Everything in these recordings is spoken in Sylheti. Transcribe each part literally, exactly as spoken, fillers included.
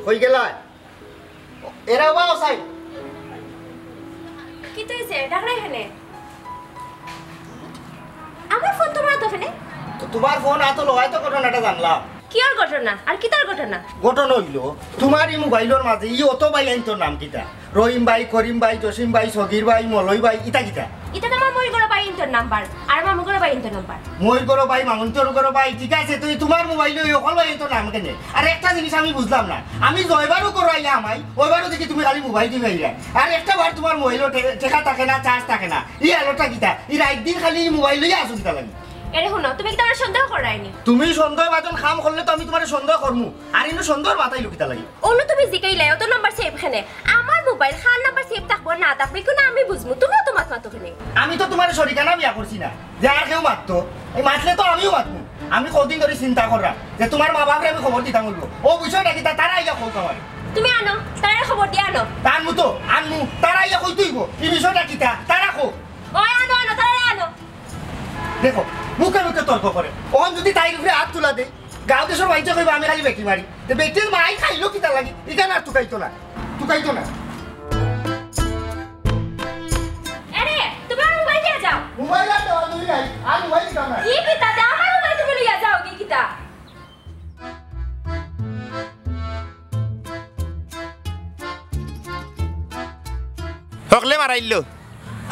কই গেলা? এরা বাও সাই। কিতা অইছে? ডাকরা কেনে? আমার ফোন তুমার আতো কেনে? তো তুমার ফোন আতো লওয়ায় তো ঘটনাটা জানলাম। কিয়র ঘটনা? আর কিতার ঘটনা? ঘটনা অইলো, তুমার ই মোবাইলর মাঝে ই অত ভাইয়াইন্তর নাম কিতা? রহিম ভাই, করিম ভাই, জসিম ভাই, সগির ভাই, মলয় ভাই, ইতা কিতা? ইতা তো আমার মইর ঘরর ভাইয়াইন্তর নাম্বার, আর মামুর ঘরর ভাইয়াইন্তর নাম্বার। মইর ঘরর ভাই, মামুন্তর ঘরর ভাই, ঠিক আছে, তুই তুমার মোবাইলো ই অকল ভাইয়াইন্তর নাম কেনে? আর একটা জিনিস আমি বুঝলাম না, আমি জয়বারও করো আইয়া আমাই, ওইবারও দেখি তুমি খালি মোবাইল দি ভাইয়া। আর একটা বার তুমার মোবাইলো টে-, টেকা থাকে না, চার্জ থাকে না, ই আলোটা কিতা? ই রাইত দিন খালি ই মোবাইল লইয়া আসো কিতা লাগি? এরে হুনো, তুমি কিতা আমারে সন্দেহ কররায়নি? তুমি সন্দেহ বাজন কাম করলে তো আমি তুমারে সন্দেহ করমু। আর ইনো সন্দেহর মাথায় লুকিতা লাগি। অনো তুমি জিকাইলায়, অত নাম্বার সেভ কেনে? আমার মোবাইল কার নাম্বার সেভ থাকবো না থাকবো, ইখান আমি বুঝমু, তুমি অত মাত মাতো কেনে? আমি তো তুমারে শরিকানা বিয়া করছি না, যে আর কেউ মাততো। এই মাতলে তো আমিও মাতমু। আমি কদিন ধরি চিন্তা কররাম যে তুমার মা বাপরে আমি খবর দিতাম বলবো। ও বিষয়টা কিতা, তারা আইয়া কউক আমারে। তুমি আনো, তারারে খবর দিয়া আনো। তা আনমু তো, আনমু। তারা আইয়া কইতো অইবো, ই বিষয়টা কিতা, তারা কউক। ওই আনো, আনো, তারারে আনো। দেখো, মুখে মুখে তর্ক করে। অখন যুদি তাইর উপরে আত তুলা দেই, গাঁও দেশর মাইনষে কইবা আমি খালি বেটি মারি। তে বেটির মাই খাইলো কিতা লাগি? ইখান আর তুকাইতো না, তুকাইতো না। আরে, তুমার মোবাইল দিয়া যাও। মোবাইল আর দেওয়া দুই নাই, আর মোবাইল দিতাম না। ই কিতা? তে আমার মোবাইল তুমি লইয়া যাও, ই কিতা? হকলে মারাইলো,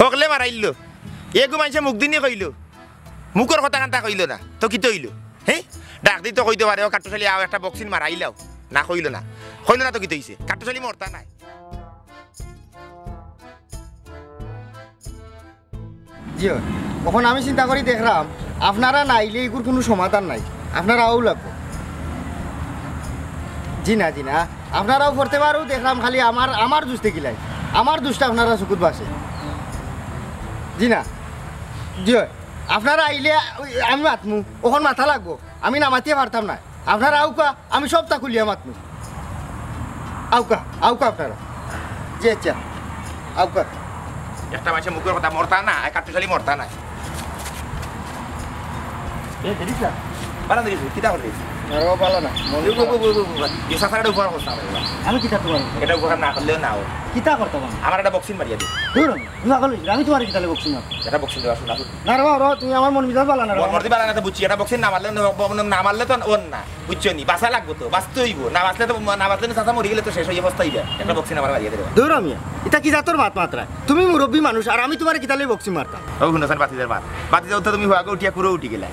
হকলে মারাইলো। এগু মাইনষে মুখ দিনি কইলো, মুখর কথা কান্তা কইলো না, তো কিতা অইলো? হে, ডাক দি তো কইতো পারে, "ও কাট্টুশালী আও, একটা বক্সিং মারাইলাও।" না কইলো না, কইলো না তো কিতা অইছে? কাট্টুশালী মরতা নায়। জি অয়। অখন আমি চিন্তা করি দেখরাম, আপনারা না আইলে ইগুর কুনু সমাধান নাই, আপনারা আওয়া লাগবো। জি না, জি না, আপনারাও করতে পারো দেখরাম, খালি আমার, আমার দুষ দেখিলাই, আমার দুষটা আপনারা চকুত বাসে। জি না, জি অয়, আপনারা আইলে আমি মাতমু, অখন মাতা লাগবো, আমি না মাতিয়া পারতাম না। আপনারা আউক্কা, আমি সবতা খুলিয়া মাতমু। আউক্কা, আউক্কা আপনারা। জি আচ্ছা, আউক্কা। একটা মাইনষে মুখর কথা মরতা না, আর কাট্টুশালী মরতা না। এ, দেখিস না? বালা দেখিস, কিতা করলি? আরে বাবা, বালা না। মন ও, ও, ও, ও, ও, ও, ও, এই চাচারে একটা উপকার করতাম আমরা। আমি কিতা তোমার? এটা উপকার না করলেও না অয়। কিতা করতাম আমি? আমার একটা বক্সিং মারিয়া দে। ধুর, আমি পাগল অইছি, আমি তোমারে কিতালে বক্সিং মারতাম? এটা বক্সিং দেওয়া শোনা। না রে বাবা, রে, তুমি আমার মন মিজাজ বালা না রে মন বাবা। মর্জি বালা না তো বুঝছি, এটা বক্সিং না মারলে, না, না মারলে তো অর না। বুঝছো নি? বাঁচা লাগবো তো, বাঁচতে অইবো। না বাঁচলে তো, না বাঁচলে না, চাচা মরি গেলে তো শেষ অইয়া পস্তাইবা। একটা বক্সিং আমার বাড়িয়ে দেবে। ধুর মিয়া, ইতা কি জাতর মাত মাতরায়? তুমি মুরব্বি মানুষ, আর আমি তোমারে কিতালে বক্সিং মারতাম? ও হুনো স্যার, বাতিজার মাত। বাতিজা উঠতে তুমি হুয়াকে উঠিয়া কুরো উঠি গেলা।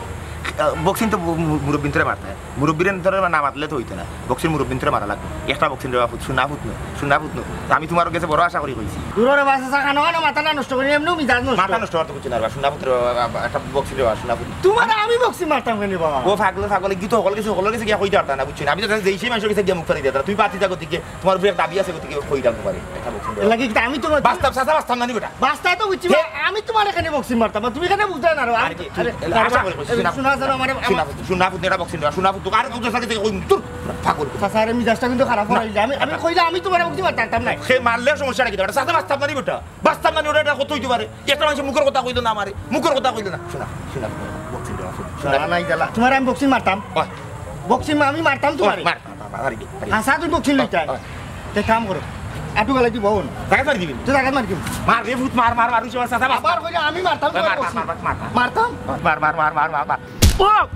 আহ, বক্সিং তো মু-, মু-, মুরব্বিন্তরে মারতে হয়। মুরব্বিরে ধরে না মাতলে তো অইতো না। বক্সিং মুরব্বিন্তরে মারা লাগবো। একটা বক্সিং রে বাবা, শোনা ফুত নয়, শোনা ফুত নয়। তো আমি তোমার গেছে বড় আশা করি কইছি। ধুর রে বাবা, চাচা, খানো খানো মাথাটা নষ্ট করি, এমনেও মিজাজ নষ্ট। মাথা নষ্ট হওয়ার তো কিছু না রে বাবা, শোনা ফুত রে বাবা, একটা বক্সিং রে বাবা, শোনা ফুত। তোমারে আমি বক্সিং মারতাম কেনে বাবা? ও পাগলে, পাগলে, গিয়ে তো হকল গেছে, হকল গেছে গিয়া কইতে পারতা না, বুঝছো না? আমি তো যেই সেই মানুষের গেছে গিয়া মুখ ফাড়ি দিতাম। তুমি বাতিজা গতিকে, তোমার উপরে এক দাবি আছে গতিকে কইতাম তোমারে। একটা বক্সিং রে বাবা। এর লাগি কিন্তু আমি তোমার বাস্তব, চাচা, বাস্তব না নি বেটা। বাস্তা তো বুঝছি, এ- আমি তোমার এখানে বক্সিং মারতাম, তুমি এখানে বুঝতে না, আরে, আরে, তুই আরে, আশা করি, আরে, শোনা, শোনা, শোনা, আমার, শোনা, আমার শোনা, শোনা, এটা বক্সিং, শোনা, শোনা, আর তুই সাথে কই, তোর ফাগল। চাচা, আরে, মিজাজটা কিন্তু খারাপ হয়ে গেছে। আমি, আমি কইলে আমি তোমার বক্সিং মারতাম না। সে মারলে সমস্যা নাকি? এটা সাথে বাস্তাব না নি বেটা, বাস্তাব না নি, ওটা, এটা কত হইতে পারে? একটা মানুষের মুখের কথা কইলো না আমারে, মুখের কথা কইলো না। শোনা, শোনা, বক্সিং দেওয়া, শোনা। না, না, ই জ্বালা। তোমার আমি বক্সিং মারতাম। ওই। বক্সিং মা-, আমি মারতাম তোমারে। মার, মার, মার, মার, মার, মার। হাসা তুই বক্সিং লইতাই। ওই। তে কাম করো। আটু গেলে দিব অন। জায়গা মারি দিবি। তুই জায়গা মারি দিবি। মার রে ভূত, মার, মার, মার, মার, উঠে মার, চাচা, মার। আবার কইলে আমি মারতাম মার, তোমার মার, বক্সিং। মার, মার, মার, মার। মারতাম? মার, মার, মার, মার, মার, মার। ও!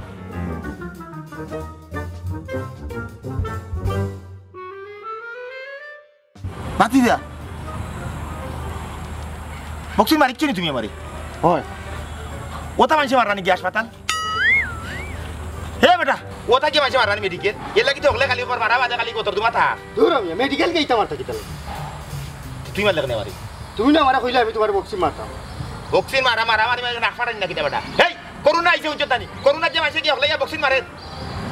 বাতিজা। বক্সিং মারিচ্ছ নি তুমি আমারে? হয়। ওটা মানুষে মারা নাকি হাসপাতাল? হে বেটা, ওটা কি মানুষে মারা নি মেডিকেল? এর লাগি তো হকলে খালি কর মারা বাদে খালি কত তোমার থা। ধুর মিয়া, মেডিকেল কে ইতা মারতা কিতা লাগি? তুই মারলে কেনে আমারে? তুমি না আমারে কইলে আমি তোমার বক্সিং মারতাম। বক্সিং মারা, মারা মারি মারি নাক ফাটাই না কিতা বেটা? হেই, করোনা আইছে উজ্জত জানি। করোনা যে মানুষে কি হকলে ইয়া বক্সিং মারে?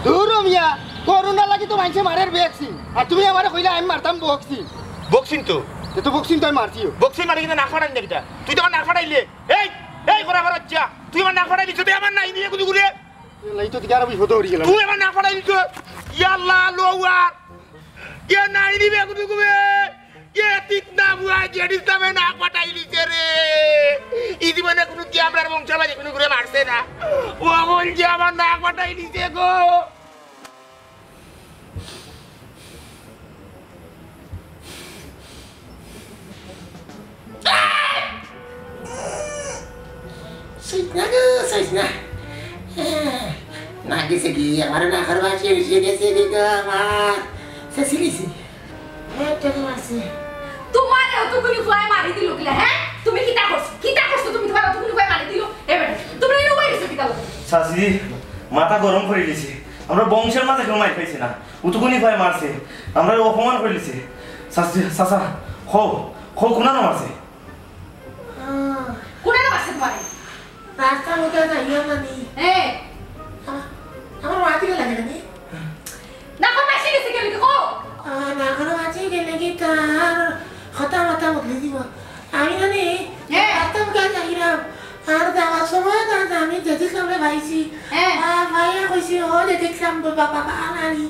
ধুর মিয়া, করোনা লাগি তো মানুষে মারের ভ্যাকসিন। আর তুমি আমারে কইলে আমি মারতাম বক্সিং। বক্সিং তো। তে তো বক্সিং তো আমি মারছিও। বক্সিং মারি কিন্তু নাক ফাটাই না কিতা? তুই তো আমার নাক ফাটাইলে। এই, এই করা আমার বাচ্চা। তুই আমার নাক ফাটাইলি, তুই আমার নাই নিয়ে কুদু ঘুরে। এই তো দিকে আরো বিপদ হয়ে গেল। তুই আমার নাক ফাটাইলি তো। ইয়া আল্লাহ, লো আর। এ নাই নিবে কুদু ঘুরে। এ ঠিক না বুয়া, জেডিস নামে নাক ফাটাইলিছে রে। ই জীবনে কোনো কি আমরার বংশাবলী কোনো ঘুরে মারছে না। ও বলছে আমার নাক ফাটাইলিছে গো। না গো, চাইস না। না গেছে কি, আমার না করবা, সে উঠে গেছে রে গো আমার। সে সিলিছি। হ্যাঁ, তোর মারছে। তোমার অতটুকুনি ফুয়ায় মারি দিল কিলা, হ্যাঁ? তুমি কিতা করছো? কিতা করছো তুমি? তোমার অতটুকুনি ফুয়ায় মারি দিল? এ বেটা, তুমি এই উবাই গেছো কিতা? চাচি, মাথা গরম করি দিছি। আমরা বংশের মাঝে কেউ মাইর পাইছি না। অতটুকুনি ফুয়ায় মারছে। আমরা অপমান করি দিছে। চাচি, চাচা, হো, হো, কোনানো মারছে? আহ, কোনানো মারছে তোমারে? রাস্তার মুখে যাইও না নি। এ। আমা-, আমার মাটি গেলে লাগে নি। না, কোন মাসে গেছে গেলে কি কো? আহ, না, কোনো মাটি গেলে কি তার কথা মাথা বদলে দিব। আমি জানি, এ। রাস্তার মুখে যাইলাম। আর যাওয়ার সময় না, না, আমি দেখলাম রে ভাইছি। এ। আহ, ভাইয়া কইছি, "ও যে দেখলাম বাবা, বাবা, নানি।"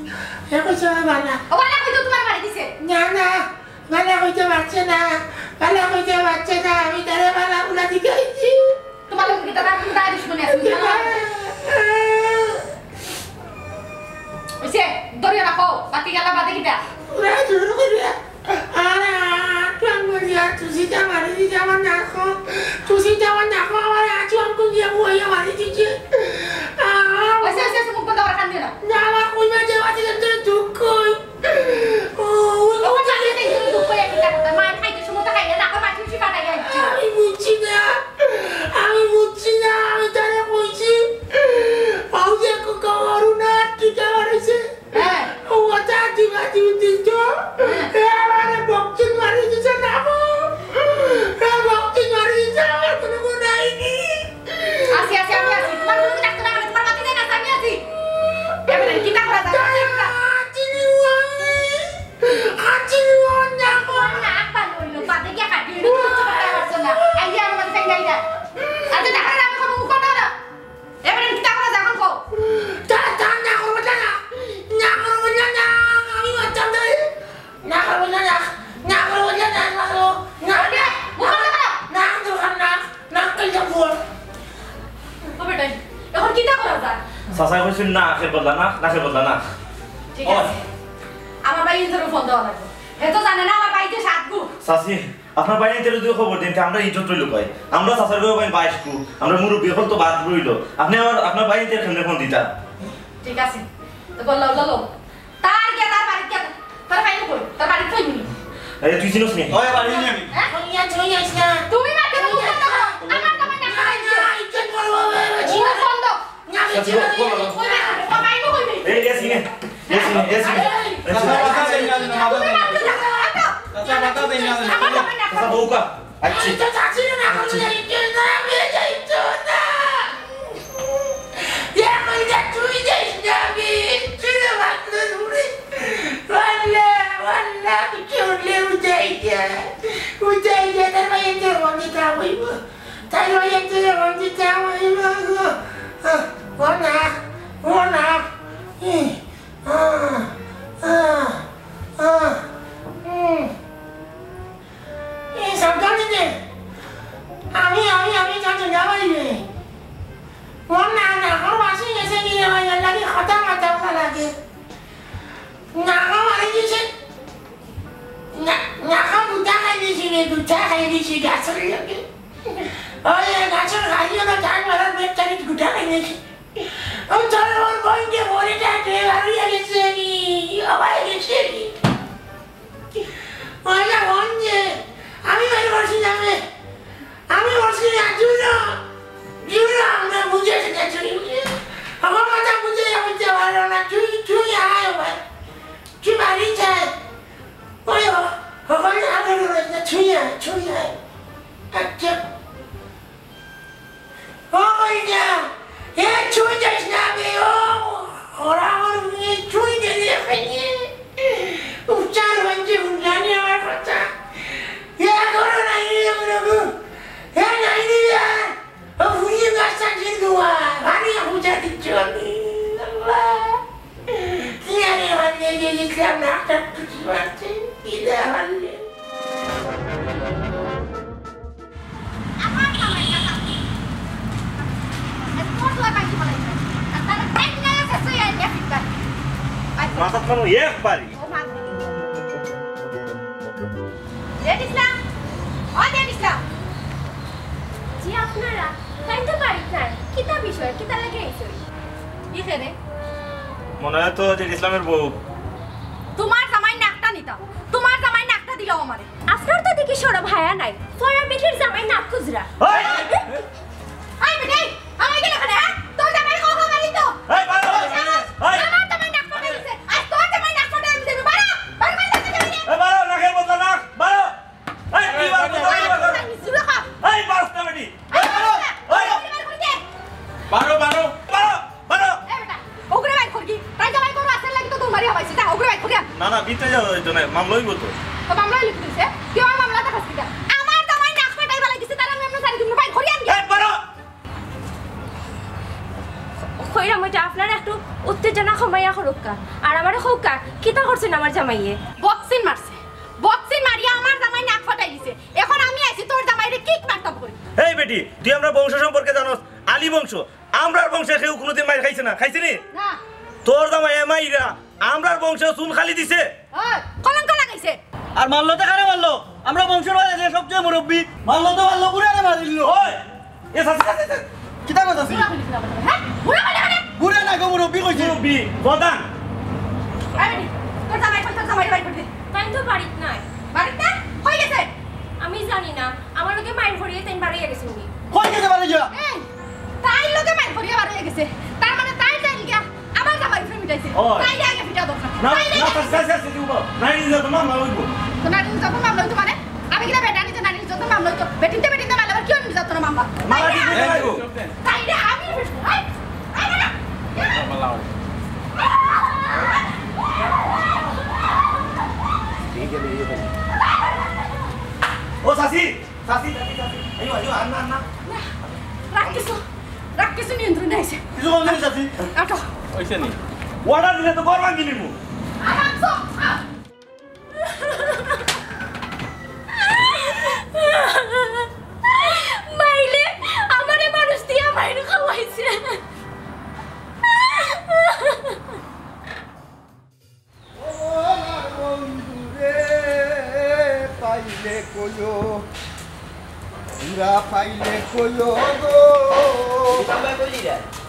এ কইছে, "ও বালা।" ও বালা কইতো তোমার বাড়ি দিছে? না, না। বালা কইতে পারছে না, বালা কইতে পারছে না, আমি তারে বালা বুলা দিকে আইছি। তোমার লগে কিতা তার কোনো দায় দুশমনি আছে না? ওইছে, ধরে রাখো, বাকি গেলা বাদে কিতা? ওরা জোর করে, আর আটু আঙ্গুল দিয়া তুসিটা মারি দিছে আমার নাকো, তুসিটা আমার নাকো, আমার আটু আঙ্গুল দিয়া বইয়া মারি দিছে। আহ, ওইছে, ওইছে, ওইছে, মুখ বন্ধ করে কান দিও না। না, আমার কইবা যে বাদে দুঃখ। ও, ও, ও, ও, জানি না, এই দুঃখ একই কথা। মায়ের খাইতে সময় তো খাই না, নাকো মাটি উঠি ফাটাই যাচ্ছে। আমি বুঝছি না, আমি বুঝছি না, আমি তারে কইছি। পাও যে ক-, ক-, করুণা টিকা মারিছে। হ্যাঁ। ও, ওটা দিবা দিউ দিত। হ্যাঁ। এ, আমারে বক্সিং মারি দিছে না গো। এ, বক্সিং মারি দিছে, আমার কোনো গুণ নাই নি। আছি, আছি, আমি আছি। তোমার কোনো ডাক্তার না, তোমার বাতি দেয় না, আমি আছি। এবারে কিতা করা যায়? কিতা করা যায়? আছি নি ও আমি? আছি নি ও না গো? না, আপা লইলো, বাদে গিয়া কাটি হইলো, তুমি তো কথা পারছো না। আইয়া আমার কাছে যাই না। আচ্ছা, দেখো না, আমি কোনো মুখ না। এবারে কিতা করা যায়, এখন কও। তা, তা না করবো না, না। না করবো না, না। আমি বাচ্চা ধরে। না করবো না, না। না করবো না, না, না করবো। না, না। মুখ বন্ধ করো। না, দরকার না। না, কাল যাবো। ও বেটাই, এখন কিতা করা যায়? চাচায় কইছইন না, আখের বদলা না, নাকের বদলা না। ঠিক আছে। আমার ভাইয়াইন্তরেও ফোন দেওয়া লাগবো। হে তো জানে না আমার বাড়িতে সাত গু। চাচি, আপনার ভাইয়াইন্তরে যদি খবর দেইন, তে আমরার ইজ্জত রইলো কই? আমরা চাচার ঘরো বাইশ গু, আমরা মুরব্বি অকল তো বাদ রইলো। আপনে আমার, আপনার ভাইয়াইন্তরে কেমনে ফোন দিতা? ঠিক আছে, তো বললো, বললো। তার গিয়া, তার বাড়িত গিয়া, তার ভাই কই? তার বাড়িত কই নি? আরে, তুই চিনস নি? ওই, বাড়ি নি আমি। হ্যাঁ? হইয়া, হইয়া, ইসলাম। তুমি মারতে মুখ বন্ধ করো। আমার জামাই না, না, না, ইজ্জত করবো, বাবা, মুখ বন্ধ। না, আচ্ছা, বল, বল, বল। কই রে? ও মাইনু কই রে? এই, এই, সিনে। এই, সিনে, এই, সিনে। এই, সিনে। চাচা, বাধা দেন না, বাধা দেন না। তুমি মারতে যাও, এত। চাচা, বাধা দেন না। আমার জামাই না। চাচা, বউকা। আচ্ছা। এই তো চাচি না, আচ্ছা। এই তো না, এই তো না। ইয়া, কই যা, তুই যাইস না, আমি তুই না ভাবলে উড়ে। ওয়াল্লা, ওয়াল্লা, আমি চলে উঠাই যা। উঠাই যা, তার ভাই এত রঙে তা হইব। তার ভাই এত রঙে তা হইব। ও না, ও না। ই, আ, আ, আ, হুম। এই সাবধানে দে। আমি, আমি, আমি যাতে না পাইবে। মন না, না, আমার বাসি গেছে কি রে ভাই, আল্লাহ কি কথা মাথা ভালা লাগে। না, আমার বাড়ি গেছে। না, না, আমার গুটা খাই দিয়েছি রে, গুটা খাই দিয়েছি গাছের লগে। ওই গাছের গাড়ি হলো ধান মারার ব্যাগ চালিয়ে গুটা খাই দিয়েছি। আমি চলো, আমার বোনকে বলে ডাকে, বাড়ি গেছে কি? ও বাড়ি গেছে কি? ওই না, বোন যে, আমি বাড়ি বসে যাবে। আমি বসে যাচ্ছি না। জুড়ে আমরা বুঝে সেটা চলে বুঝে। আমার কথা বুঝে যাবে যে ভালো না। তুই, তুই আয় ভাই। তুই বাড়ি যাই। ওই হ-, হকলে আগে রয়েছে। তুই আয়, তুই আয়। আচ্ছা। ও কইনা, এ ছুঁই যাইস না বে, ও, ওরা আমার মেয়ে ছুঁই দিলে ফেলে। উচ্চার হয়েছে, উঠানি আমার কথা। এ করো না, এ করো না। এ নাই রে, ও ফুলিয়ে গাছটা গিয়ে দেওয়া, ভারী পূজা দিচ্ছ আমি। আল্লাহ। কি আরে ভারী এই যে ইসলাম না, একটা টুকি মারছে, কি দেওয়া ভারী। মাথাত কোনো একবারই। জেড ইসলাম, ও জেড ইসলাম। জি, আপনারা? তাই তো বাড়ি কি রে? মনে হয় তো যে ইসলামের বউ। তোমার জামাই নাকটা নিতাম, তোমার জামাই নাকটা দিলাও আমারে। আজকাল তো দেখি শরম হায়া নাই, পরা বেটির জামাই নাক খুজরা। এই! এই বেটি, আমার গেলে কেনে, হ্যাঁ? তোর জামাই কখন মারি তো? এই, বারো! এই! আমার জামাই নাক ফাটাই দিছে, আর তোর জামাই নাক ফাটাই দিছে, বারো! বারো, বারো, বারো! এই, বারো, নাকের বদলা নাক, বারো! এই, কি বার করতে হবে? এই, বাস না বেটি। এই, বারো, এই, বারো, বারো, বারো। এই বেটা, ওগুরে বাইর কর কি? তাই জামাই করো, আসল লাগি তো তোমারই হবাইছে। যা, ওগুরে বাইর করিয়া। না, না, ভিতরে যাওয়া যাইতো না, মামলা হইব তো। তো মামলা লিখে দিছে। কি আমার মামলা দেখাস কিতা? আমার জামাই নাক ফাটাই ফালাই দিছে, তার আমি আপনার সারি তুমি বাইর করিয়া আনবি। এই, বারো। কইরাম ওইটা আপনারা একটু উত্তেজনা কমাইয়া করুক্কা। আর আমারে কউক্কা, কিতা করছেন আমার জামাইয়ে? বক্সিং মারছে। বক্সিং মারিয়া আমার জামাই নাক ফাটাই দিছে। এখন আমি আইছি তোর জামাইরে কিক মারতাম করি। এই বেটি, তুই আমরা বংশ সম্পর্কে জানোস? আলী বংশ। আমরার বংশে কেউ কোনোদিন মাইর খাইছে না, খাইছে নি? না। তোর জামাই এ মাইরা আমরার বংশে চুন খালি দিছে। ওই, কলঙ্ক লাগাইছে। আর মারলো তো কারে মারলো? আমরা বংশর মাঝে যে সবচেয়ে মুরব্বি। মারলো তো মারলো, বুড়ারে মারিল। ওই, এ চাচি, চাচি, চাচি। কিতা কথা আছে? বুড়া কইলি কিতা কথা? হ্যাঁ? বুড়া কইলি কেনে? বুড়া না গো, মুরব্বি কইছি। মুরব্বি, প্রধান। এই বেটি, তোর জামাই কই, তোর জামাই বাইর করি দে। তাই তো বাড়িত নাই। বাড়িত নাই? কই গেছে? আমি জানি না। আমার লগে মাইর করিয়া তাই বাড়ি গেছে উনি। কই গেছে বাড়ি গিয়া? এই, তাইর লগে মাইর করিয়া বাড়ি গেছে। তার মানে তাই যাই গিয়া। আমার জামাই ফিরে মিটাইছে। ওই। তাইরে আগে ফিটা দরকার। না, তাইরে না, আগে চাচি, চাচি, চাচি, উবাও। নারী নির্যাতন মামলা হইব। তো নারী নির্যাতন মামলা হইতো মানে? আমি কিনা বেটা নিজে নারী নির্যাতন মামলা হইতো। বেটিনতে বেটিনতে মামলা আবার কি নির্যাতন মামলা? মামলা কি তাইরে করতে আমি পারবো? তাইরে আমি ফিরে, এই, এই বেটা। ও চাচি, চাচি, চাচি, চাচি। আইও, আইও, আর না, আর না। রাগ কিছু, রাগ কিছু নিয়ন্ত্রণে আইছে। কিছু কম জানি চাচি। আটো। অইছে নি? অর্ডার দিলে তো ঘর ভাঙি নিমু। আরাম সব, আ। মাইলে আমারে মানুষ দিয়া মাইর খাওয়াইছে। ও আমার বন্ধু রে, পাইলে কইও, তোরা পাইলে কইও গো।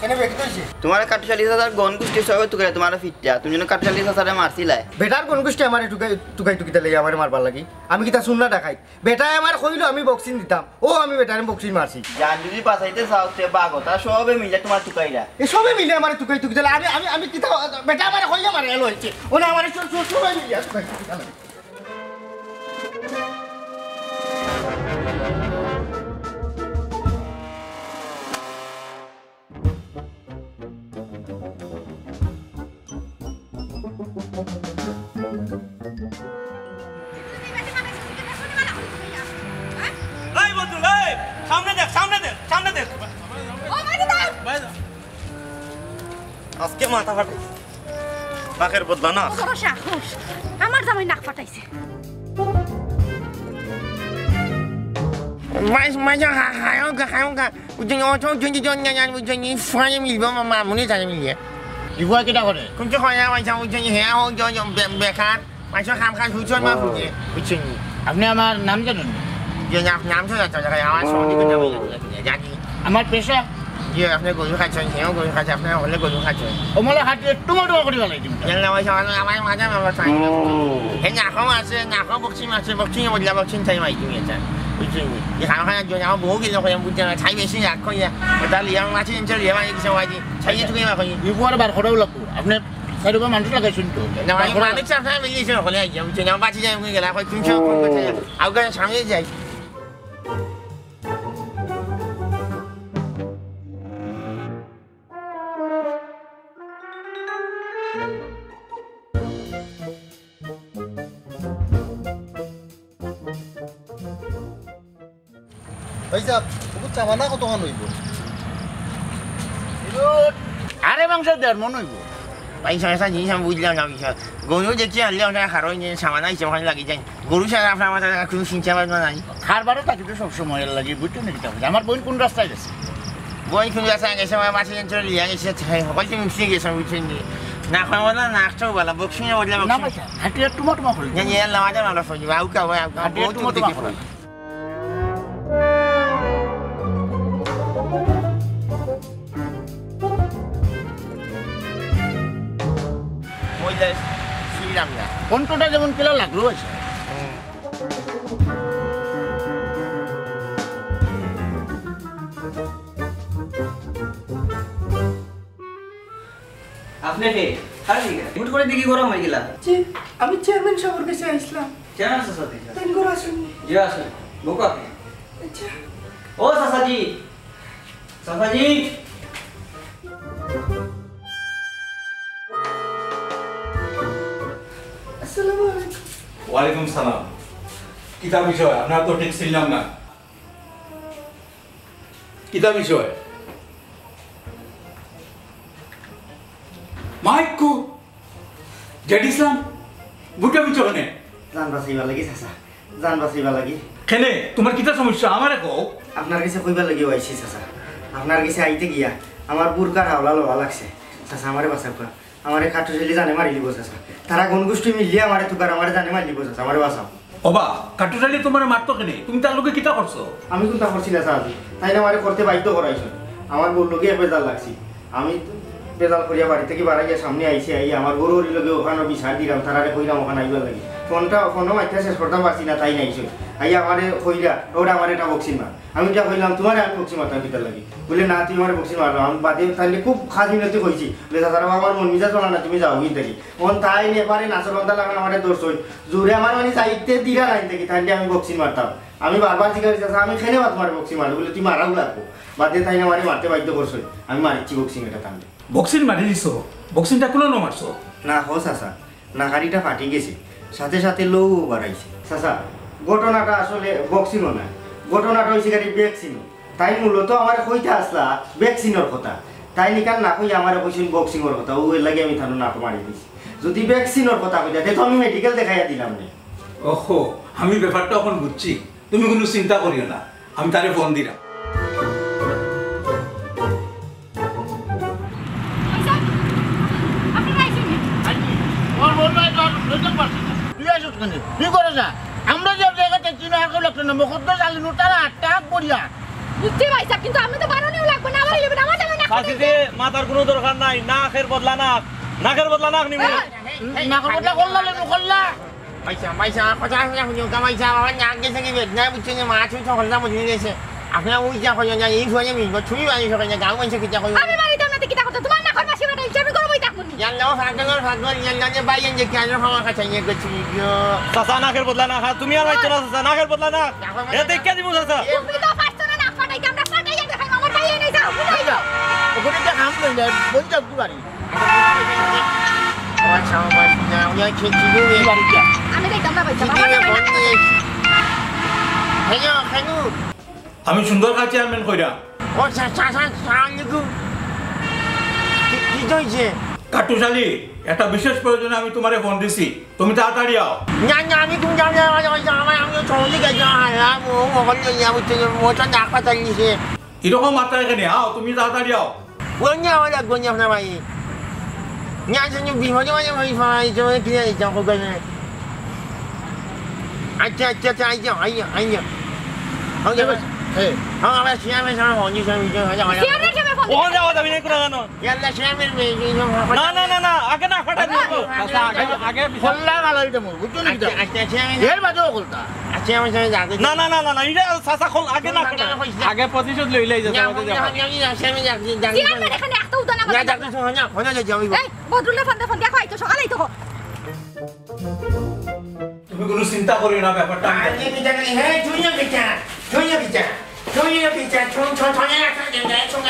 কেনে বে, কিতা অইছে? তোমার কাটুশালী চাচার গন গুষ্টি সবে তুকাইরা তোমার ফিটটা। তুমি যেন কাটুশালী চাচারে মারছিলায়। বেটার গন গুষ্টি আমারে তুকাই, তুকাই তুকিতে লাগে আমারে মারবার লাগি। আমি কিতা চুর না ডাকাইত? বেটায় আমারে কইলো আমি বক্সিং দিতাম। ও আমি বেটারে বক্সিং মারছি। জান যদি বাঁচাইতে চাও, তে বাগো। তারা সবে মিলে তোমার তুকাইরা। এ সবে মিলে আমারে তুকাই তুকি দিলে। আমি, আমি, আমি কিতা, বেটা আমারে কইয়া মারে এলো হইছে। ও না আমারে সব, সব, সবাই মিলে তুকাই তুকি দিলে। এই বন্ধু, এই! সামনে দেখ, সামনে দেখ, সামনে দেখ। ও, বাইরে দাও। আজকে মাথা ফাটাইছে। নাকের বদলা না। বড় সাহস। আমার জামাই নাক ফাটাইছে। মাইস, মাইস, হা-, হায়ো গা, হায়ো গা। বুঝছেন, অত যদি জন না জান, বুঝছেন, এই ফুয়ারে মিলবো, মা-, মামুনি তারে মিলিয়ে। ই ফুয়া কিতা করে? কোন যে হয় না, মাইস, বুঝছেন, হ্যাঁ, হোক, জন, জন, বে-, বেকার। মাইস, কাম কাজ হুইচন মা ফুটে। বুঝছেন নি? আপনি আমার নাম জানেন না? যে নাম, নাম তো জানতো না, আমার সঙ্গে তো জানি না, জানি। আমার পেশা? যে আপনি গরু খাচ্ছেন, সেও গরু খাচ্ছে, আপনি হলে গরু খাচ্ছেন। ও মনে হয় হাঁটু একটু মোটো করে ফেলাই দিন। জানলে ওই সমাজে আমার মাঝে আমার সাইন। হে নাকো মারছে, নাকো বক্সিং মারছে, বক্সিং এ বদলা বক্সিং চাই মাই তুমি এটা। বুঝছেন নি? যে খানা খাওয়ার জন্য আমার বউ গেলে কই, আমি বুঝতে না, ছাই বেশি রাগ করিয়া। ওটা লিয়া মাছি নিচে লিয়া মারি কিছু মারি। ছাই নিয়ে তুমি মা কই। ই পরে বার করাও লাগবো। আপনি সাইড উপরে মানুষ লাগাইছেন তো। না, আমি বার করা মানুষ আপনার মিলিয়ে এসে হলে আইয়া, বুঝছেন? আমার বাঁচি যায়, আমি গেলে, কই তুমি সব ফোন করছে। আউগান সামনে যাই। ভাই সাহেব, ওগুলো চামানা কতক্ষণ হইব? আরে মাংস দেড় মন হইব। ভাই সাহেব, একটা জিনিস আমি বুঝলাম না, ভাই সাহেব। গরু দেখি আনলে ওটা খারো হয়ে যায়, সামানা হিসেবে ওখানে লাগিয়ে যায়। গরু ছাড়া আপনার মাথায় কোনো চিন্তা ভাবনা নাই। খারবারও তাকে তো সবসময় এর লাগে, বুঝছো নাকি? তাহলে আমার বোন কোন রাস্তায় গেছে? বোন কোন রাস্তায় গেছে? আমার বাসে চলে লিয়া গেছে, হকলতে মিশে গেছে, বুঝছেন নি? না খাওয়া বলা, না একটাও বলা, বক্সিংয়ে বললে না বক্সিং। ভাই সাহেব, হাঁটু একটু মোটা করে। জানি, আল্লাহ মাঝে ভালো ফোন দিবা, আউকা ভাই, আউকা, হাঁটু একটু মোটা করে। ছিলাম না। কণ্ঠটা যেমন কিলা লাগলো আছে। আপনি কে? খালি হুট করে দেখি গরম হয়ে গেলাম। জি, আমি চেয়ারম্যান সাহেবের কাছে আইছিলাম। চেয়ারম্যান সাহেব, তাইন ঘরো আছইন নি? জি, আছইন। বউক্কা। আচ্ছা। ও চাচাজি, চাচাজি। আসসালামু আলাইকুম। ওয়ালাইকুম সালাম। কিতা বিষয়? আপনারে তো ঠিক চিনলাম না। কিতা বিষয়? মাইকু, জেড ইসলাম, বুকে বুঝছো কেনে? জান বাঁচাইবার লাগি চাচা, জান বাঁচাইবার লাগি। কেনে, তুমার কিতা সমস্যা? আমারে কও। আপনার কাছে কইবার লাগিও আইছি চাচা। আপনার কাছে আইতে গিয়া আমার বুরকার হাওলা লওয়া লাগছে। চাচা, আমারে বাঁচাউক্কা। আমারে কাট্টুশালী জানে মারিলিবো চাচা। তারা গণগোষ্ঠী মিলিয়া আমারে তুকার, আমারে জানে মারিলিবো চাচা, আমারে বাঁচাও। ওবা, কাট্টুশালী তুমারে মারতো কেনে? তুমি তার লগে কিতা করছো? আমি কুন্তা করছি না চাচা, তাইন আমারে করতে বাধ্য করাইছইন। আমার বউর লগে এক বেজাল লাগছি। আমি তো বেজাল করিয়া বাড়ি থাকি বারাইয়া সামনে আইছি, আইয়া আমার ঘরোর লগে অখানো বিচার দিলাম, তারারে কইলাম অখান আইবার লাগি। ফোনটা, ফোনও মাতিয়া শেষ করতাম পারছি না, তাইন আইছইন। আইয়া আমারে কইলা, "ওটা আমারে একটা বক্সিং মার।" আমি ইটা কইলাম, "তুমারে আমি বক্সিং মারতাম কিতার লাগি?" বুলে, "না, তুই আমারে বক্সিং মারো।" আমি বাদে তাইলে খুব খাজ মিনতি কইছি। বুলে, "চাচা রে বা, আমার মন মিজাজ ভালা না, তুমি যাও গিন থাকি।" অখন তাইন এবারে নাচর বান্দা লাখান আমারে ধরছইন। জোরে আমার মানে যাইতে দিরা নাই থাকি, তাইলে আমি বক্সিং মারতাম। আমি বারবার জিজ্ঞাসা করছি, "চাচা, আমি কেনে বা তুমারে বক্সিং মারতাম?" বুলে, "তুই মারাও লাগবো।" বাদে তাইন আমারে মারতে বাধ্য করছইন। আমি মারিছি বক্সিং এটা তানরে। বক্সিং মারি দিছো? বক্সিংটা কুনো ন মারছো? না, হ চাচা। নাকারিটা ফাটি গেছে, সাথে সাথে লউ বারাইছে। চাচা, ঘটনাটা আসলে বক্সিংও না, ঘটনাটা অইছে গাড়ি ভ্যাকসিনও। তাইন মূলত আমারে কইতা আছলা ভ্যাকসিনর কথা, তাইন ইখান না কইয়া আমারে কইছইন বক্সিংর কথা, অউ এর লাগি আমি তানর নাকো মারি দিছি। যদি ভ্যাকসিনর কথা কইতা, তে তো আমি মেডিকেল দেখাইয়া দিলাম নে। ওহো, আমি ব্যাপারটা অখন বুঝছি, তুমি কুনো চিন্তা করিও না, আমি তারে ফোন দিরাম। ভাইসাব, আপনারা আইছেন নি? আইছি। ওর বললো এটা আর লইতে পারছি না। তুই আইছস কেনে? তুই করস না। আমরা যে জায়গা থাকি না, আর কেউ লাগতো না। মুখদ্দর জালি নুটা না, আটটা হাত পড়িয়া। বুঝছি ভাইসাব, কিন্তু আমি তো বারোনিও লাগবো না, আমার ইলেভেন, আমার জামাই না চাচিজি, মাতার কুনো দরকার নাই। নাকের বদলা নাক, নাকের বদলা নাক নিমু। এই, এই, নাকের বদলা করলা, লেবু করলা। ভাইসাব, ভাইসাব, আমার কথা আছে না, হুনিও কা ভাইসাব, আমার নাক গেছে কি বেদনায় বুঝছেন যে মাথা ছুঁই সকলটা বুঝে গেছে। আপনারা ওই যা কইলেন না, এই ফোনে মিলবো, ছুঁই বাড়ি সকালে না, গাঁও মানষে কিতা কইবো? আমি বাড়িতে আপনাদের কিতা করতে? তোমার নাকর মাসি বেটা ইচ্ছে আমি গরমই থাকবো নি। ইয়াল্লা, ও ফাগল, ফাগল, ইয়াল্লা, যে ভাই, এনে কি আনো খাওয়া খাচ্ছা, ইয়ে করছি, ইয়ো। চাচা, নাকের বদলা না খা, তুমি আর মাইতো না, চাচা, নাকের বদলা না। এ, দেখে দিমু, চাচা। তুমি তো পারছো না নাক ফাটাইতে, আমরা ফাটাইয়া দেখাই, আমার ভাই এনে যাও, বুঝাই যাও। ওখানে তো কাম নেই না, বই যাও, কি বাড়ি? আমি যাইতাম না ভাই, আমার জামাই না। আমি সুন্দর কাজ চেয়ারম্যান কইরা। ও, চা-, চা-, চা-, সালাম আলাইকুম। কি, কি হইছে? কাট্টুশালী, একটা বিশেষ প্রয়োজনে আমি তুমারে ফোন দিছি, তুমি তাড়াতাড়ি আও। না, না, আমি তুমি যাও, যাও, যাও, যাও, আমার, আমি সহজে গেছি, আর, আর, ও, ও, ওখানে যাই, আমি তো, ও তো ডাক্তার চালিয়েছে। এরকম মাত্রায় কেনে? আও, তুমি তাড়াতাড়ি আও। ওই নিয়ে আমার লাগবো না আপনার ভাই। না, শুনি বিপদে মানে ওই সময় এই সময় ফিরে যেতে হবে না। আচ্ছা, আচ্ছা, আচ্ছা, আইয়া, আইয়া, আইয়া। এই, এই। হ্যাঁ, আমার সিয়ামে সব হনি সব হনি সব হনি। সিয়ামের সামনে ফোন ওখানে যাওয়া যাবে না, কোনো জানো? ইয়াল্লা, সিয়ামের মেয়ে, এই সব হনি। না, না, না, না, আগে না, ফাটা দিও। আচ্ছা, আগে, আগে খোল্লা গালাই দেবো, বুঝছো নি? আচ্ছা, আচ্ছা, সিয়ামে এর বাদেও খোলতা। আচ্ছা, আমার সামনে যাবে। না, না, না, না, না, এটা চাচা খোল, আগে না, না, ফাটা। না, হইছে না। আগে প্রতিশোধ লইলাই যা, না, যাওয়া যাবে। আমি, আমি, আমি, আমি, আমি, আমি, আমি, আমি, না, ডাক্তার সাহেব, না, না, না, যাও, যাও। এই, বদরুলে ফোন দে ফোন, দেখো, এই তো সকালেই তো। তুমি কোনো চিন্তা করিও না ব্যাপারটা। আমি আরে, কিতা রে? হে, তুই না কিতা? তুই না কিতা? তুই না কিতা? তুই, তুই, তুই না কিতা? তুই না কিতা? তুই না কিতা?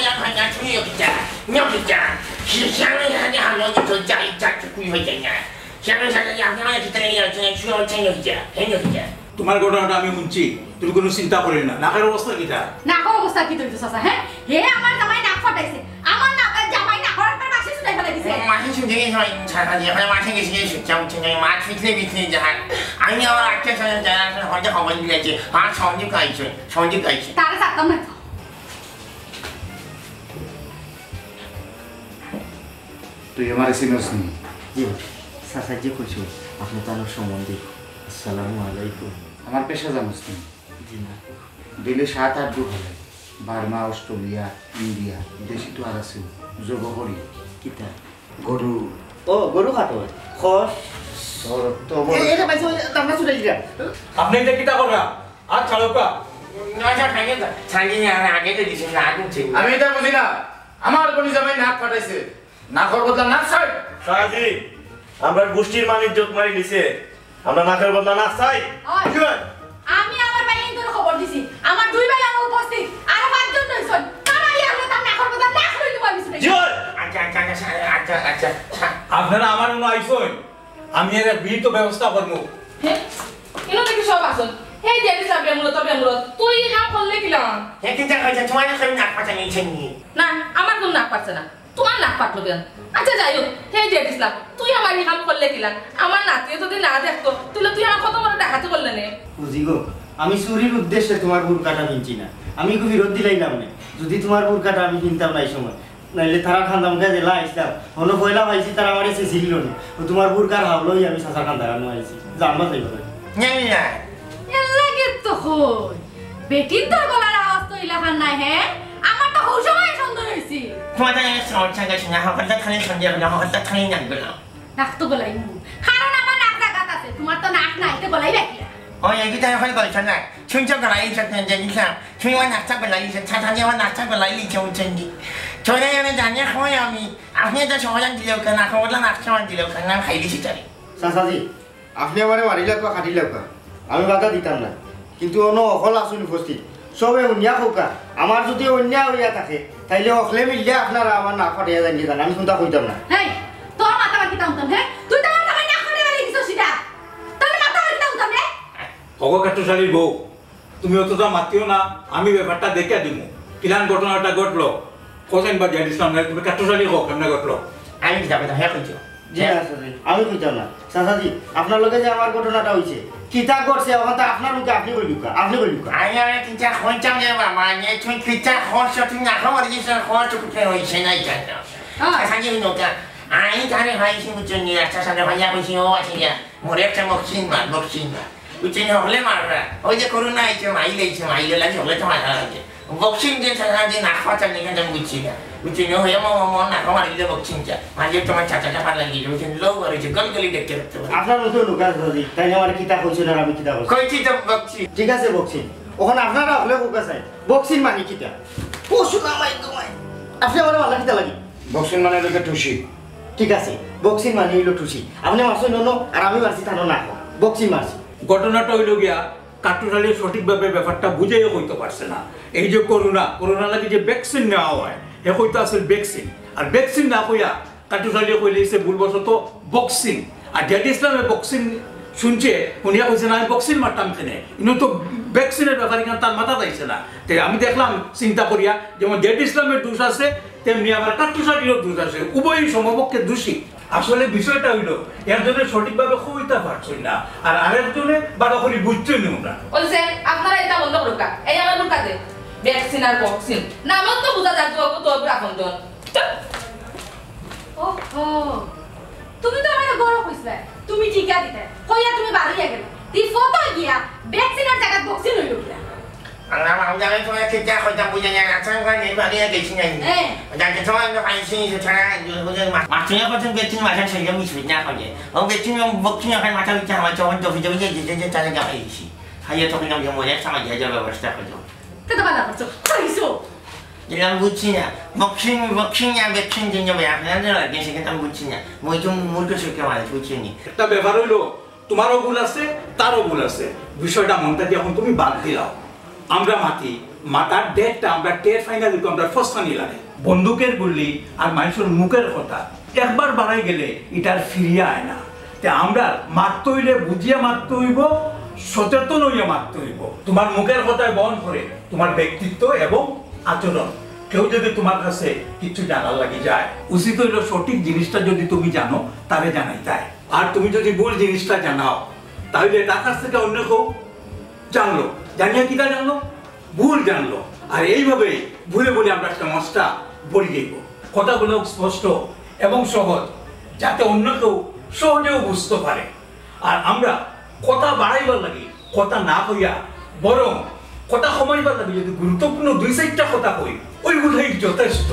তুই না কিতা? তুই না কিতা? সে, সে আমি এখানে হামলা করতে যাই, যা, তুই হয়ে যাই না। সে আমি সাথে যাই, আপনি আমার কিতা নিয়ে যাচ্ছেন? তুই হচ্ছে না কিতা? হে না কিতা? তোমার ঘটনাটা আমি শুনছি, তুমি কোনো চিন্তা করিও না। নাকের অবস্থা কিতা? নাকের অবস্থা কি তুই তো চাচা, হ্যাঁ? হে আমার জামাই নাক ফাটাইছে। আমার নাক, জামাই নাকর একটা মাসি ছুটাই ফেলাই দিছে। ও, মাসি ছুটে গেছে, ভাই, ছাড়া দিয়ে, ওখানে মাঠে গেছে, গিয়ে ছুটছে, উঠছে, যাই, মাছ ফিটলে, ফিটলে, যাহার। আমি আবার আটটা সাড়ে চার, আসলে হয়তো খবর দিলে যে, আর সঞ্জীব খাইছে, সঞ্জীব খাইছে। তারা জানতাম না। তুই আমার চিনস নি? জি, চাচা, জি, কইছো, আপনি তো আমার সম্বন্ধী। আসসালামু আলাইকুম। আমার পেশা জানোস নি? জি না। ডেইলি সাত আট গু ফালাই। বার্মা, অস্ট্রেলিয়া, ইন্ডিয়া, দেশি তো আর আছে, যোগ করি। কিতা? গরু। ও, গরু কাটো। খস। তোর তো বড় এ-, এটা পাইছো, দামটা ছুটাই দিলা। আপনে ইটা কিতা কররা? আর ছাড়ো কা? না, স্যার, আগে তো, আগে তো দিছি, না, আগে দিছি। আমি ইটা বুঝি না। আমার বইন জামাই নাক ফাটাইছে। নাকর বদলা নাক চাই। চাচাজি, আমরার গুষ্টির মান ইজ্জত মারি নিছে। আমরা নাকর বদলা নাক চাই। ওই, কি হয়? আমি আমার ভাইয়াইন্তরে খবর দিছি। আমার দুই ভাই আমার উপস্থিত। আরো পাঁচজন রইছইন। তারা ইয়া হলে তার নাকর বদলা নাক লই দিবা আমি ছুটাই। জি হয়। আচ্ছা, আচ্ছা, আচ্ছা, স্যার, আচ্ছা, আচ্ছা, স্যার। আপনারা আমার অনো আইছইন। আমি এর বিহিত ব্যবস্থা করমু। হে? ইনো দেখি সব আছইন। হে যে দিছলা বেমুরত, বেমুরত। তুই ই কাম করলে কিলা? হে কিতা কইছে? তোমার না খালি নাক পাতা নিয়েছেন নি? না, আমার কুনু নাক পারছে না। তোমার নাক পাতলো কেন? আচ্ছা, যাই হোক, হে যে দিছলা, তুই আমার ই কাম করলে কিলা? আমার নাতিয়ে যদি না দেখতো, তাইলে তুই আমার কত বড় ডাকাতি করলে নে। বুঝি গো, আমি চুরির উদ্দেশ্যে তোমার বুরকাটা কিনছি না। আমি ইগু ফিরত দিলাইলাম নে। যদি তোমার বুরকাটা আমি কিনতাম না ই সময়, নাইলে তারার খান্দাম গিয়া জেলা আইছলাম। হনো পয়লা পাইছি তারা আমারে ছিছিল না। ও তোমার বুরকার হাওলা অইয়া আমি চাচার খান্দার আনো আইছি। জানবা চাইবা না। না, না। এর লাগি তো কই। বেটির তোর গলার আওয়াজ তো ইলাখান নায়, হে? আমার তো হউ সময় সন্দেহ অইছে। তোমার তো এক সমস্যা গেছে না, হঠাৎ খালি সন্দেহ হলো, হঠাৎ খালি নাক গেল। নাক তো গলাইমু। কারণ আমার নাক জাগাত আছে, তোমার তো নাক নাই, তো গলাইবা কিলা? ওই, এই কিতা এখন বলছো না? শুনছো গলাই লিছে, জানিস না? শুনি আমার নাকটা গলাই লিছে, ছাতা দিয়ে আমার নাকটা গলাই লিছে, বুঝছেন কি? চলে গেলে জানিয়ে হয় আমি, আপনি এটা সমাধান দিলেও কেন, এখন বললাম নাক সমাধান দিলেও কেন, আমি খাই দিছি তাহলে। চাচাজি, আপনে আমারে মারিলাউক্কা, কাটিলাউক্কা, আমি বাধা দিতাম না, কিন্তু অনো হকল আছইন উপস্থিত, সবে হুনিয়া কউক্কা, আমার যদি অন্যায় অইয়া থাকে, তাইলে হকলে মিললে আপনারা আমার নাক ফাটাইয়া যাইন গিয়া যান, আমি কুন্তা কইতাম না। হেই, তোর মাথা বাকি টানতাম, হে? তুই তো আমার জামাই নাক ফাটাইয়া বাড়ি গেছস সিধা। তোর মাথা বাকি টানতাম, হে? হগো কাট্টুশালীর বউ, তুমি অতটা মাতিও না, আমি ব্যাপারটা দেখিয়া দিমু। কিলান ঘটনাটা ঘটলো, হোসেন বা জেড ইসলাম নাই, তুমি কাট্টুশালী কও, কেমনে ঘটলো? আমি কিতা কইতাম, হে কইছো। জি না, চাচাজি, আমি কইতাম না। চাচাজি, আপনার লগে যে আমার ঘটনাটা অইছে, কিতা ঘটছে, অখানতা আপনার মুখে আপনি কইলউক্কা, আপনি কইলউক্কা। আমি, আমি কিতা কইতাম রে বাবা, মানে, তুই কিতা কইছ, তুই না খাওয়ার জিনিস আর খাওয়ার চোখে ফের অইছে না, এটা না। হ্যাঁ। চাচাজি, নৌকা, আমি তারে ভাইছি, বুঝছো নি, আচ্ছা, সামনে ভাইয়া কইছি, ও, আচ্ছা, ইয়া, মোরে একটা বক্সিং মার, বক্সিং মার। বুঝছো নি, হকলে মাররা। ওই যে করোনা আইছে, মাইল আইছে, মাইল লাগি হকলে তো মারা লাগে। বক্সিং যে চাচা যে নাক ফাটা নিয়ে আমি বুঝছি না। বুঝছি না, হয়ে মো-, মো-, মো নাকো মারিলে বক্সিং চা। মারিলে তোমার চাচাটা ফাটা লাগিয়ে, বুঝছেন, লো বার হয়েছে, গল গলি দেখতে রাখতে পারে। আপনার মতো লোক আছে যদি, তাই আমার কিতা কইছে না, আমি কিতা কইছি? কইছি তো বক্সিং। ঠিক আছে, বক্সিং। ওখানে আপনারা হকলে কউক্কা চাই। বক্সিং মানে কিতা? ও, শোনা মাই গো মাই। আপনি আমার ভালো কিতা লাগি? বক্সিং মানে হইলো গিয়া টুসি। ঠিক আছে, বক্সিং মানে হইলো টুসি। আপনি মারছইন অনো, আর আমি মারছি তানো নাকো। বক্সিং মারছি। ঘটনাটা হইলো গিয়া, কাট্টুশালী সঠিকভাবে ব্যাপারটা বুঝাইয়া কইতে পারছে না। এই যে করোনা, করোনা লাগি যে ভ্যাকসিন নেওয়া হয়, হে কইতো আছিল ভ্যাকসিন। আর ভ্যাকসিন না কইয়া কাট্টুশালী কইলিছে ভুলবশত বক্সিং। আর জেড ইসলামে বক্সিং শুনছে, হুনিয়া কইছে, "না, আমি বক্সিং মারতাম কেনে?" ইনো তো ভ্যাকসিনের ব্যাপারে ইখান তার মাথাত আইছে না। তে আমি দেখলাম চিন্তা করিয়া, যেমন জেড ইসলামের দোষ আছে, তেমনি আবার কাট্টুশালীরও দোষ আছে। উভয়ই সমপক্ষে দোষী। আসলে বিষয়টা হইলো, একজনে সঠিকভাবে কইতা পারছইন না, আর আরেকজনে বাড়াবাড়ি বুঝছইন না। ওই যে, আপনারা এটা বন্ধ করুক্কা। এই আমার বুরকা দে। ভ্যাকসিন আর বক্সিন। নামও তো বুঝা যায়, তো, তো, আপনজন। ওহো, তুমি তো আমারে গরম কইছলায়, তুমি টিকা দিতায়, কইয়া তুমি বাড়িয়া গেলায়। দি ফটো গিয়া ভ্যাকসিনর জাগাত বক্সিন অইলো কিলা? আল্লাহ, আমি জানি তোমার ঠিকঠাক কইতাম বুঝে যায় না, আচ্ছা, আমি বাড়িয়া গেছি না। হ্যাঁ। জানতে তোমার আমি পাইছি, যে ছাড়া, বুঝে মা-, মাছ নিয়ে কথা বেতন মাথা ছেড়ে আমি শুই না করে। ও বেতন আমি বক্সিন এখন মাথা উঠে আমার যখন দফি দফি যে, যে, যে, তাহলে দেখাই দিছি। খাইয়া তখন আমি মনে একটা আমার যা যা ব্যবস্থা করবো। কত ভালা করছো, পাইছো। এটা আমি বুঝছি না। বক্সিং, বক্সিং আর ভ্যাকসিন যে নেবে, আপনারা লাগে সেখানে আমি বুঝছি না। মই তো মূর্খ শিক্ষা মানুষ, বুঝছি নি। একটা ব্যাপার হইলো, তোমারও ভুল আছে, তারও ভুল আছে। বিষয়টা মনটা দিয়ে এখন তুমি বাদ দিলাও। আমরা মাতি, মাতার ডেটটা আমরা টের পাই না, কিন্তু আমরা ফস্তানি লাগে। বন্দুকের গুল্লি আর মানুষের মুখের কথা একবার বাড়াই গেলে এটা আর ফিরিয়া আয় না। তে আমরা মারতে হইলে বুঝিয়া মারতে হইব, সচেতন হইয়া মারতে হইব। তোমার মুখের কথায় বহন করে তোমার ব্যক্তিত্ব এবং আচরণ। কেউ যদি তোমার কাছে কিছু জানার লাগি যায়, উচিত হইল সঠিক জিনিসটা যদি তুমি জানো, তারে জানাইতায়। আর তুমি যদি ভুল জিনিসটা জানাও, তাহলে তার কাছ থেকে অন্য কেউ জানলো, জানিয়া কিতা জানলো? ভুল জানলো। আর এইভাবে ভুলে ভুলে আমরা সমাজটা ভরি যাইব। কথাগুলো স্পষ্ট এবং সহজ, যাতে অন্য কেউ সহজেও বুঝতে পারে। আর আমরা কথা বাড়াইবার লাগি কথা না কইয়া, বরং কথা কমাইবার লাগি যদি গুরুত্বপূর্ণ দুই চাইরটা কথা কই, ওইগুলাই যথেষ্ট।